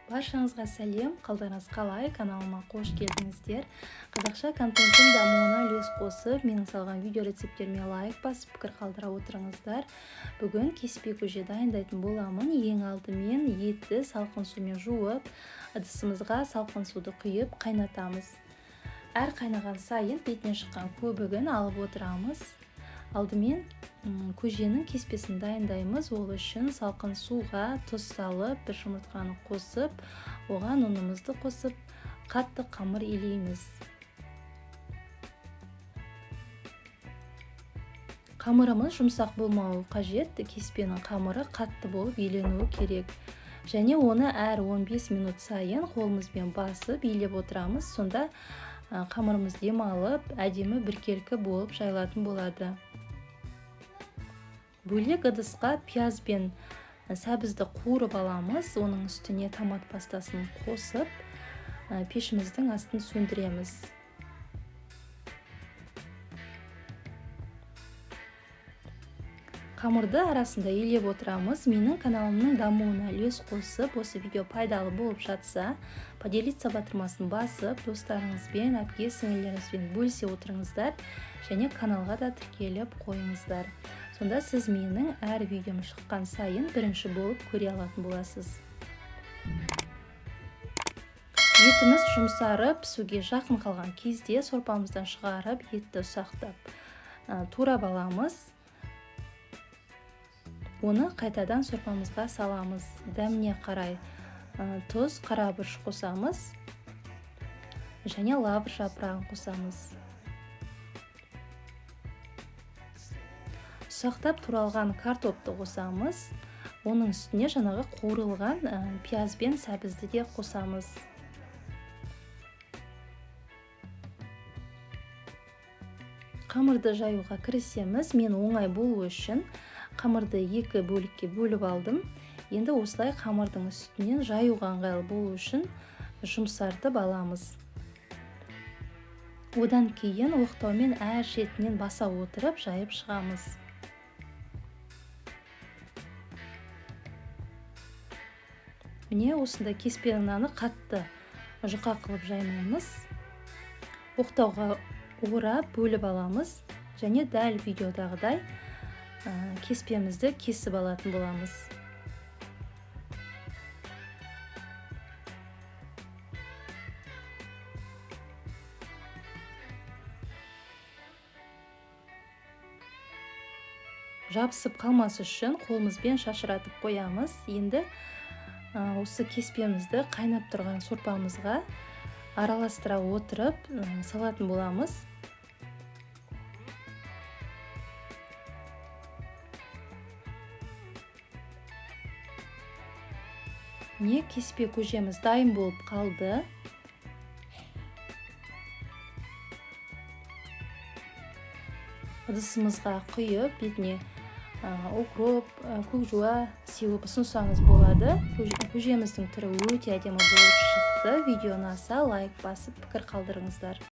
Баршаңызға сәлем! Қалдарыңыз қалай? Каналыма қош келдіңіздер! Қазақша контенттің дамуына үлес қосып, менің салған видео рецепттеріме лайк басып, пікір қалдыра отырыңыздар. Бүгін кеспе көже дайындайтын боламын. Ең алдымен етті салқын сумен жуып, ыдысымызға салқын суды құйып қайнатамыз. Әр қайнаған сайын бетінен шыққан көбігін алып отырамыз. Алдымен көженің кеспесін дайындаймыз. Ол үшін салқын суға тұз салып, бір жұмыртқаны қосып, оған ұнымызды қосып, қатты қамыр илейміз. Қамырымыз жұмсақ болмауы қажет, кеспенің қамыры қатты болып иленуі керек. Және оны әр 15 минут сайын қолымызбен басып илеп отырамыз. Сонда қамырымыз демалып, әдемі біркелкі болып жайылатын болады. Бөлек ыдысқа пияз бен сәбізді қуырып аламыз. Оның үстіне томат пастасын қосып, пешіміздің астын сөндіреміз. Қамырды арасында елеп отырамыз. Менің каналымның дамуына үлес қосып, осы видео пайдалы болып жатса, поделиться батырмасын басып, достарыңызбен, әпке сіңілеріңізбен бөлісе отырыңыздар және каналға да тіркеліп қойыңыздар. Сонда сіз менің әр видеом шыққан сайын бірінші болып көре алатын боласыз. Етіміз жұмсарып, пісуге жақын қалған кезде сорпамыздан шығарып, етті ұсақтап турап аламыз. Оны қайтадан сорпамызға саламыз. Дәміне қарай тұз, қара бұрыш қосамыз және лавр жапырағын қосамыз. Ұсақтап туралған картопты қосамыз. Оның үстіне жаңағы қуырылған пияз бен сәбізді де қосамыз. Қамырды жаюға кірісеміз. Мен оңай болу үшін қамырды екі бөлікке бөліп алдым. Енді осылай қамырдың үстінен жаюға ыңғайлы болу үшін жұмсартып аламыз. Одан кейін оқтаумен әр шетінен баса отырып жайып шығамыз. Міне осындай кеспенің наны қатты жұқа қылып жаймаймыз. Оқтауға орап бөліп аламыз және дәл видеодағыдай кеспемізді кесіп алатын боламыз. Жабысып қалмас үшін қолымызбен шашыратып қоямыз. Енді осы кеспемізді қайнап тұрған сорпамызға араластыра отырып салатын боламыз. Міне кеспе көжеміз дайын болып қалды. Ыдысымызға құйып, бетіне укроп, көк жуа сеуіп ұсынсаңыз болады. Көжеміздің түрі өте әдемі болып шықты. Видео ұнаса лайк басып, пікір қалдырыңыздар.